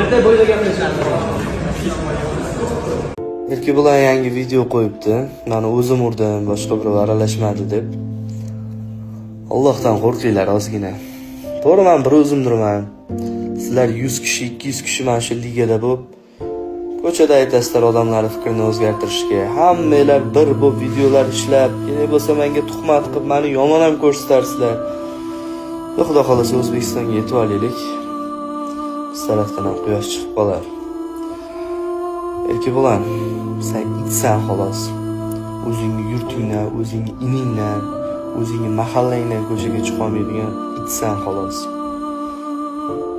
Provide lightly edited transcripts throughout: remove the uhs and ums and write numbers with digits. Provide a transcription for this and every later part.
Erta bo'yda gaplashamiz. Erkebulan yangi video qo'yibdi. Mani o'zim urdim, boshqa birov aralashmadi deb. Allohdan qo'rqinglar ozgina. To'g'ri, men bir o'zimdirman. Sizlar 100 kishi, 200 kishi mana shu ligada bo'lib, ko'chada aytasizlar odamlarni fikrini o'zgartirishga. Hammanglar bir bo'lib videolar ishlab, kerak bo'lsa menga tuhmat qilib, meni yomon ham ko'rsatarsizlar. Xudo xohlasa, O'zbekistonga yetib olaylik. Biz tarafdan ham quyosh chiqib qolar. Erkebulan, sen itsan xolos. O'zingni yurtingdan, o'zingni iningdan, o'zingni mahallangdan ko'chaga chiqolmaydigan itsan xolos.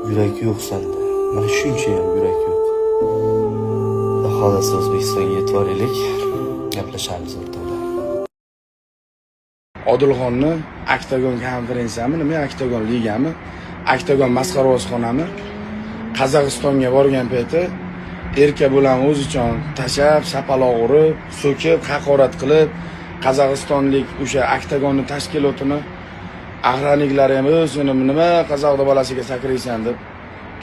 Yurak yo'q senda. Mana shuncha ham yurak yo'q. Xudo xohlasa, O'zbekistonga yetib olaylik. Gaplashamiz o'rtoqlar. Odilxonni Oktagon konferensiyami, nima, Oktagon ligami, Oktagon masxarabozxonami, Qozog'istonga borgan payti Erkabulan o'zichon tashlab, shapaloq urib, so'kib, haqorat qilib, qozog'istonlik o'sha Oktagonni tashkilotini охранник lari ham o'zini nima qozoqni bolasiga sakraysan deb,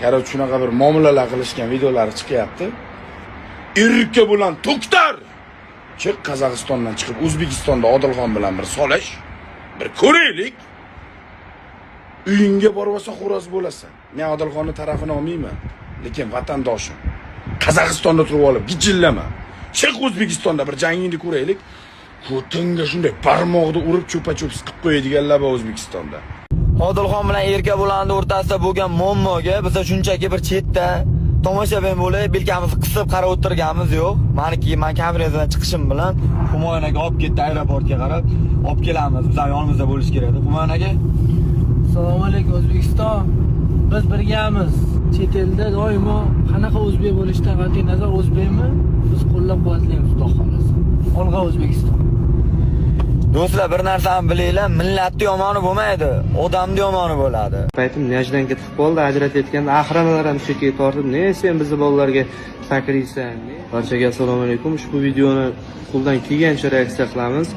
короче, shunaqa bir muomalalar qilishgan videolari chiqyapti. Erkabulan to'xtar, chiq Qozog'istondan, chiqib O'zbekistonda Odilxon bilan bir solish, bir ko'raylik. Uyingga borib olsa, xo'roz bo'lasan. Men Odilxonni tarafini olmayman, lekin vatandoshim. Qozog'istonda turib olib gijillama. Chiq, O'zbekistonda bir jangingni ko'raylik. Ko'tingga shunday barmoqni urib, cho'pa cho'p qilib qo'yadiganlar bor O'zbekistonda. Odilxon bilan Erkabulanni o'rtasida bo'lgan muammoga biz shunchaki bir chetda tomoshabin bo'lib, belkamizni qisib qarab o'tirganimiz yo'q. Maniki, man konferensiyadan chiqishim bilan Humoyun aka olib ketdi aeroportga qarab. Olib kelamiz, bizlar yonimizda bo'lishi kerak edi. Humoyun aka. Assalomu alaykum, O'zbekiston. Biz birgamiz. Chet elda doimo qanaqa o'zbek bo'lishidan qat'iy nazar, o'zbekmi, biz qo'llab-quvvatlaymiz, Xudo xohlasa. Olg'a, O'zbekiston. Do'stlar, bir narsani bilinglar, millatni yomoni bo'lmaydi, odamni yomoni bo'ladi. Paytim неожиданно tiqib qoldi, ajratayotganda охрана lar ham chekkaga tortib, "Ne sen bizni bolalarga sakraysan?" Barchaga assalomu alaykum. Ushbu videoni qo'ldan kelgancha reaksiya qilamiz.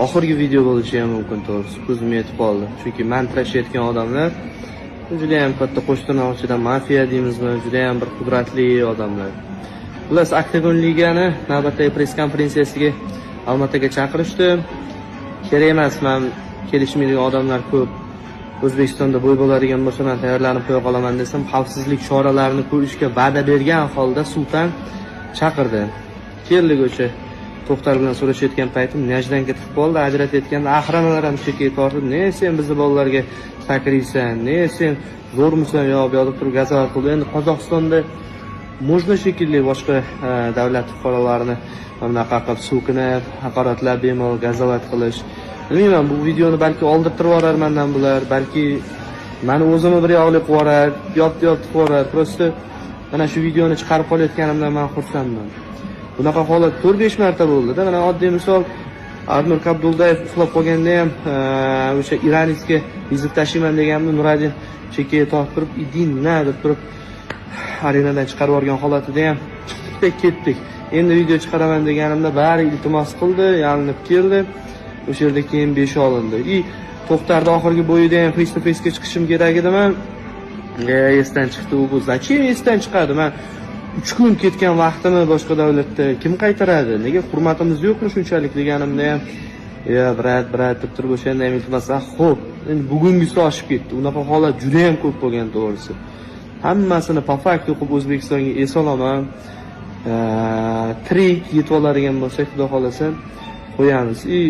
Oxirgi video bo'lishi ham mumkin, to'g'risi, ko'zim yetib qoldi. Chunki man tirashayotgan odamlar juda ham katta, qo'shtirnoq ichida mafiya deymizmi, juda ham bir qudratli odamlar. Xullas, Oktagon ligani navbatdagi press konferensiyasiga Almataga chaqirishdi. Kerak emas, man kelishmaydigan odamlar ko'p. O'zbekistonda бой bo'ladigan bo'lsa, man tayyorlanib qo'ya qolaman desam, xavfsizlik choralarini ko'rishga va'da bergan holda Sultan chaqirdi. Keldik. O'sha To'xtar bilan so'rashayotgan paytim неожиданно tiqib qoldi, ajratayotganda охрана lar ham chekkaga tortib, "Ne sen bizni bolalarga sakraysan? Ne sen zo'rmisan?" Yo bu yoqda turib gazovat qildi. Endi Qozog'istonda можно shekilli boshqa davlat fuqarolarini bunaqa qilib so'kinib, haqoratlab, bemalol gazovat qilish. Bilmayman, bu videoni balki oldirtirib yuborar mandan bular, balki mani o'zimni bir yoqli qilib yuborar, yopdi yopdi qilib yuborar. Просто mana shu videoni chiqarib qolayotganimdan man xursandman. Bunaqa holat 4-5 marta bo'ldida. Mana oddiy misol, Adnur Kabduldayev uxlab qolganda ham o'sha иранец ga вызов tashlayman deganimda Nuradin chekkaga tortib turib, "Иди на" deb turib arenadan chiqarib yuborgan holatida ham chiqdikda ketdik. Endi video chiqaraman deganimda bari iltimos qildi, yalinib keldi. O'sha yerda keyin 5 olindi. И To'xtarni oxirgi бой ida ham face to facega chiqishim kerak edi man. Esdan chiqdi u bu. Зачем esdan chiqadi? Man 3 kun ketgan vaqtimni boshqa davlatda kim qaytaradi? Nega hurmatimiz yo'qmi shunchalik deganimda ham, "Ya, брат, брат" deb turib o'shanda ham iltimos. Ah, xo'p, endi bugungisi oshib ketdi. Unaqa holat juda ham ko'p bo'lgan, to'g'risi. Hammasini по факту qilib O'zbekistonga eson omon tirik yetib oladigan bo'lsak, Xudo xohlasa, qo'yamiz. И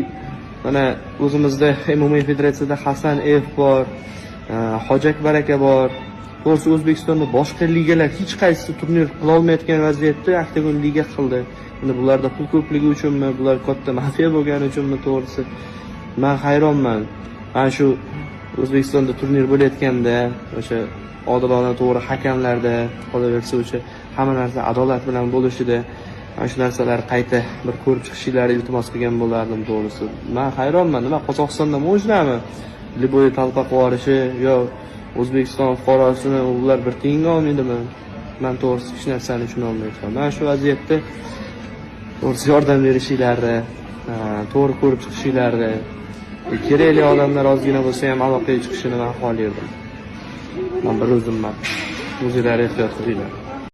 mana o'zimizda MMA federatsiyada Hasan F bor, Hoji Akbar aka bor. To'g'risi, O'zbekistonda boshqa ligalar hech qaysisi turnir qilolmayotgan vaziyatda Oktagon liga qildi. Endi bularda pul ko'pligi uchunmi, bular katta mafiya bo'lgani uchunmi, to'g'risi, man hayronman. Mana shu O'zbekistonda turnir bo'layotganda o'sha odilona, to'g'ri hakamlarda, qolaversa o'sha hamma narsa adolat bilan bo'lishida mana shu narsalar qayta bir ko'rib chiqishingizni iltimos qilgan bo'lardim, to'g'risi. Man hayronman, nima, Qozog'istonda можно mi любой толпа qilib yuborishi yo O'zbekiston fuqarosini ular bir tiyinga olmaydimi? Man to'g'risi hech narsani tushunolmayapman. Mana shu vaziyatda to'g'risi yordam berishinglarni, to'g'ri ko'rib chiqishinglarni. Kerakli odamlar ozgina bo'lsa ham aloqaga chiqishini man xohlardim. Man bir o'zimman. O'zinglar ehtiyot qilinglar.